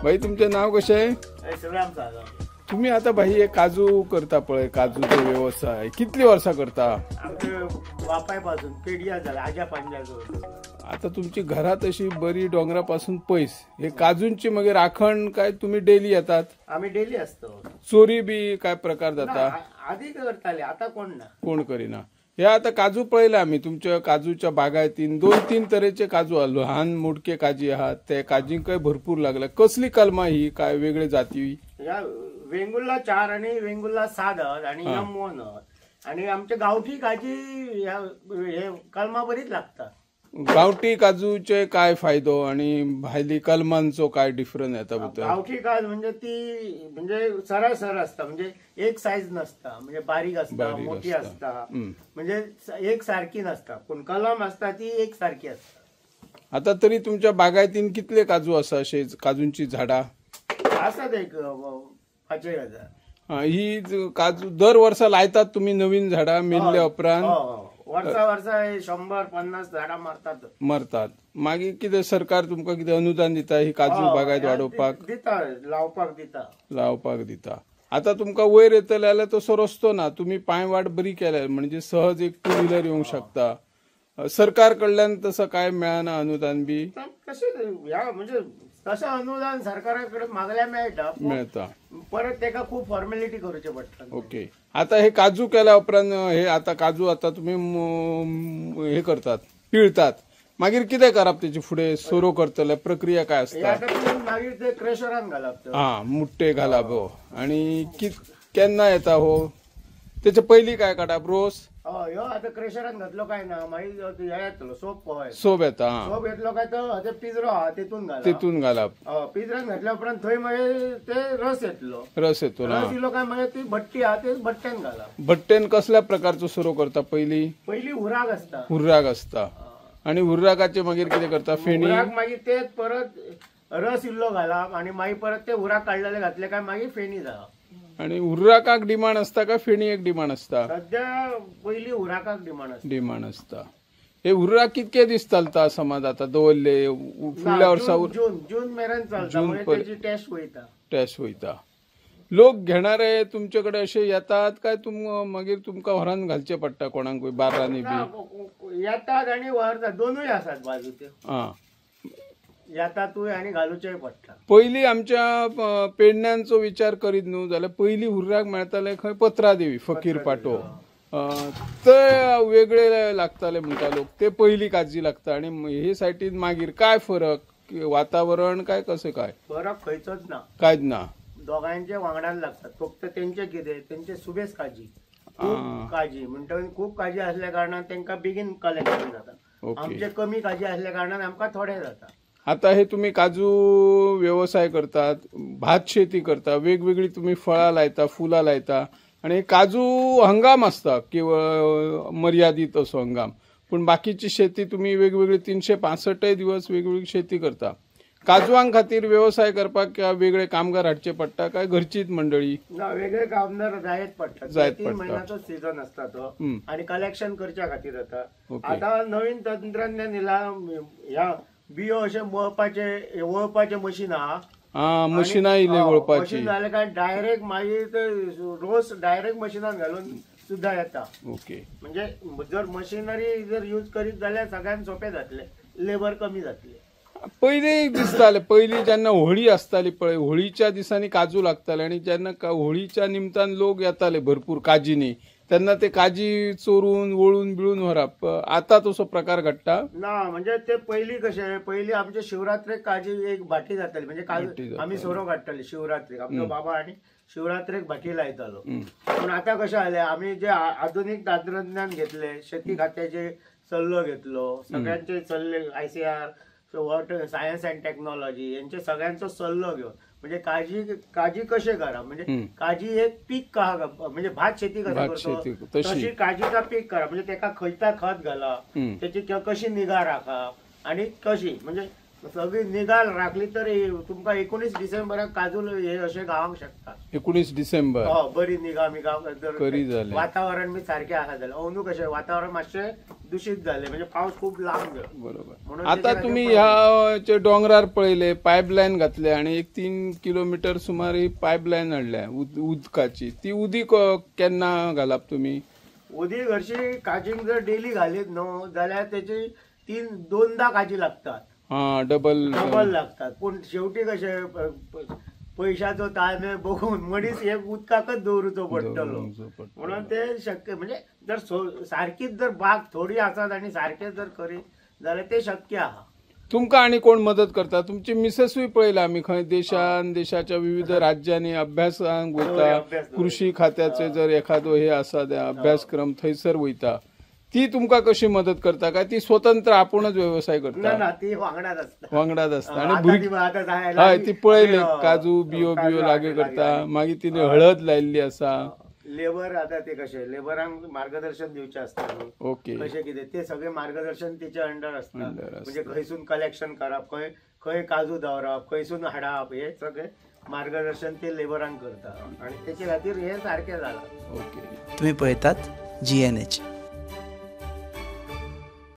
भाई तुमचें नाव कशें? शिवराम साधव. तुम्ही आता भाई हे काजू करता पळय, काजूचो व्यवसाय कितली वर्सां करता? आमचे बापाय पासून पिढ्या झाल्या, आज्या पंजाचो. आता तुमची घरात अशी बरी डोंगरा पासून पयस, हे काजूंची मागीर राखण काय तुम्ही डेली येतात? आम्ही डेली असतो. चोरी बी काय प्रकार जाता? आधी करताले, आता कोण ना, कोण करीना. हे आता काजू पळयले आम्ही तुमच्या काजूच्या बागायतीन, 2-3 तरेचे काजू आहा, लहान मोडके काजी आहात, ते काजींकय भरपूर लागले. कसली कलमा ही, काय वेगळे जाती? ह्या वेंगुर्ला 4 आणि वेंगुर्ला 7 आणि M1 आणि आमच्या गावठी काजी हे कलमा बरीच लागतात. गावठी काजूचे काय फायदो आणि भायली कलमांचो काय डिफरन्स येता भितर? गावठी काज म्हणजे ती म्हणजे सरळ सरळ असता, म्हणजे एक सायज नसता, म्हणजे बारीक असता, मोठी असता, म्हणजे एक सारखी नसता. पण कलम असता ती एक सारखी असता. आता तरी तुमच्या बागायतीन कितले काजू आसा अशे काजूंची झाडां? आसात एक 5,000. ही काजू दर वर्सा लायतात तुम्ही नवीन झाडां मेल्ल्या उपरांत? वर्सा वर्सा 150 झाडां मरतात. मरतात. मागीर कितें सरकार तुमकां कितें अनुदान दिता ही काजू बागायत वाडोवपाक? दिता, लावपाक दिता. लावपाक दिता. आता तुमकां वयर येतले जाल्यार तसो रस्तो ना, तुमी पांयवाट बरी केल्या म्हणजे सहज एक टू व्हिलर येवंक शकता. सरकार कडल्यान तसं काय मेळना अनुदान बी? कशें ह्या म्हणजे तशें अनुदान सरकारा कडेन मागल्यार मेळटा, मेळटा, परत तेका खूब फॉर्मेलिटी करचे पडटा. ओके. आता हे काजू केल्या उपरांत हे आता काजू आता तुमी हे करतात, पिळतात, मागीर कितें करप तेची फुडें? सोरो करतले प्रक्रिया काय आसता? मागीर ते क्रेशरान घालप. हा, मुट्टे घालप. हो. आणि केन्ना येता हो? तेचे पयलीं काय काडप? रोस? हय, ह्यो आतां क्रेशरान घातलो काय ना मागीर हे येतलो सोप. हय, सोप येता. सोप येतलो काय तो पिंजरो आहा तेतून घालप. तेतून घालप. पिंजऱ्यान घातल्या उपरांत थंय मागीर ते रस येतलो. रस येतलो. रस येयलो काय मागीर ती भट्टी आहा ते भट्टेन घालप. भट्टेन कसल्या प्रकारचो सोरो करता पयलीं? पयलीं हुर्राक आसता. हुर्राक आसता. आणि हुर्राकाचे मागीर कितें करता? फेणी? हुर्राक मागीर ते परत रस इल्लो घालप आणि मागीर परत ते हुर्राक काडलेले घातले काय मागीर फेणी जावप. आणि हुर्राकाक डिमांड असता काय फेणयेक डिमांड असता? सध्या पयलीं हुर्राकाक डिमांड आसता. डिमांड असता. हे हुर्राक कितके दीस चलता समज आता दवरले फुडल्या वर्सा? जून, जून मेरेन चलता, म्हणजे तेची टेस्ट वयता. टेस्ट वयता. लोक घेणारे तुमचे कडेन अशे येतात काय मागीर तुमकां व्हरान घालचे पडटा कोणाकूय बार्रांनी बी? येतात आनी व्हरतात, दोनूय आसात बाजूचे. आं, येतातूय आनी घालूचेय पडटा. पयलीं आमच्या पेडण्यांचो विचार करीत न्हू जाल्यार पयलीं हुर्राक मेळटाले खंय? पत्रादेवी, फकीर पाटो, ते वेगळे लागताले म्हणटा लोक, ते पयलीं काजी लागता. आनी हे सायटीन मागीर काय फरक? वातावरण काय कशें काय? फरक खंयचोच ना. कांयच ना. दोगांयचे वांगडान लागतात. फक्त तेंचे कितें, तेंचे सुबेज काजी, खूब काजी म्हणटकीर खूब काजी आसल्या कारणान तेंकां बेगीन कलेक्शन जाता. आमचे कमी काजी आसल्या कारणान आमकां थोडे जाता. आता हे तुम्ही काजू व्यवसाय करतात, भात शेती करता, वेगवेगळी तुम्ही फळां लायता, फुलां लायता, आणि काजू हंगाम असता केवळ मर्यादित असो हंगाम, पण बाकीची शेती तुम्ही वेगवेगळी 365 दिवस वेगवेगळी शेती करता. काजवां खातीर व्यवसाय करपाक वेगळे कामगार हाडचे पडटा काय घरचीच मंडळी? ना, वेगळे कामगार जायत पडटा. जायत 3 पडटा. म्हयन्याचो सीझन आसता तो आणि कलेक्शन करच्या खातीर जाता. ओके. आता नवीन तंत्रज्ञान येयला, ह्या बियो अशे वळपाचे, वळपाचे मशीन आहा. हा, मशिनां येयली वळपाची. मशीन जालें काय डायरेक्ट मागीर ते रोस डायरेक्ट मशिनान घालून सुद्दां येता. ओके. म्हणजे जर मशिनरी जर यूज करीत जाल्यार सगळ्यांक सोंपें जातलें, लेबर कमी जातलें. पयलीं दिसतालें, पयलीं जेन्ना होळी आसताली पळय, होळीच्या दिसांनी काजू लागताले आनी जेन्ना होळीच्या निमतान लोक येताले भरपूर काजींनी, तेन्ना ते काजी चोरून वळून बिळून व्हरप. आतां तसो प्रकार घडटा ना. म्हणजे ते पयलीं कशें, पयलीं आमचे शिवरात्रेक काजी एक भाटी जाताली, म्हणजे काजू आमी सोरो काडटाले शिवरात्रेक, आमचो बाबा आनी शिवरात्रेक भाटी लायतालो. पूण आतां कशें जालें, आमी जे आधुनीक तंत्रज्ञान घेतलें, शेती खात्याचे सल्लो घेतलो, सगळ्यांचे सल्ले, ICR, water science and technology यांचे सगळ्यांचो सल्लो घेवन, म्हणजे काजी काजी कशें करप, म्हणजे काजी एक पीक कहा, म्हणजे भात शेती कशी करतो तशी काजीचा पीक करप, म्हणजे तेका खंयचा खत घालप, त्याची कशी निगा राखप आणि कशी म्हणजे सगळी निगाल राखली तर तुमकां 19 डिसेंबराक काजू हे अशें गावंक शकता. 19 डिसेंबर हय, बरी निगा मिगा करी जालें, वातावरण बी सारकें आसा जाल्यार. अंदू कशें वातावरण मातशें दुशीत जालें, म्हणजे पावस खूब लांब गेलो. बरोबर. आता तुम्ही ह्या डोंगरार पळयले पायपलायन घातले आणि एक 3 किलोमीटर सुमार ही पायपलायन हाडल्या उदकाची, ती उदीक केन्ना घालप तुम्ही? उदीक हरशी काजींक जर डेली घालीत न्हू जाल्यार तेची 2दा काजी लागतात. हा, डबल डबल लागतात. पूण शेवटी कशें पयशाचो ताळमेळ बघून मनीस एक उदकाकच दवरुचो पडटलो, म्हणून ते शक्य म्हणजे जर सारकीच जर बाग थोडी आसात आनी सारकें जर करीत जाल्यार ते शक्य आहा. तुमकां आनी कोण मदत करता? तुमची मिसेसूय पळयला आमी खंय देशान देशाच्या विविध राज्यांनी अभ्यासांक वयता, कृषी खात्याचे जर एखादो हे आसा अभ्यासक्रम थंयसर वयता, ती तुमकां कशी मदत करता काय ती स्वतंत्र आपूणच व्यवसाय करता? ना, ती वांगडाच आसता. वांगडाच आसता. आनी भुरगीं हय ती पळयली काजू बियो बियो लागीं करता, मागीर तिने हळद लायिल्ली आसा. लेबर आता ते कशें लेबरांक मार्गदर्शन दिवचें आसता न्हू, ओके, कशें कितें ते सगळें मार्गदर्शन तिचे अंडर आसता. म्हणजे खंयसून कलेक्शन करप, खंय खंय काजू दवरप, खंयसून हाडप, हे सगळें मार्गदर्शन ते लेबरांक करता आनी तेचे खातीर हे सारकें जालां. ओके, तुमी पळयतात GNH.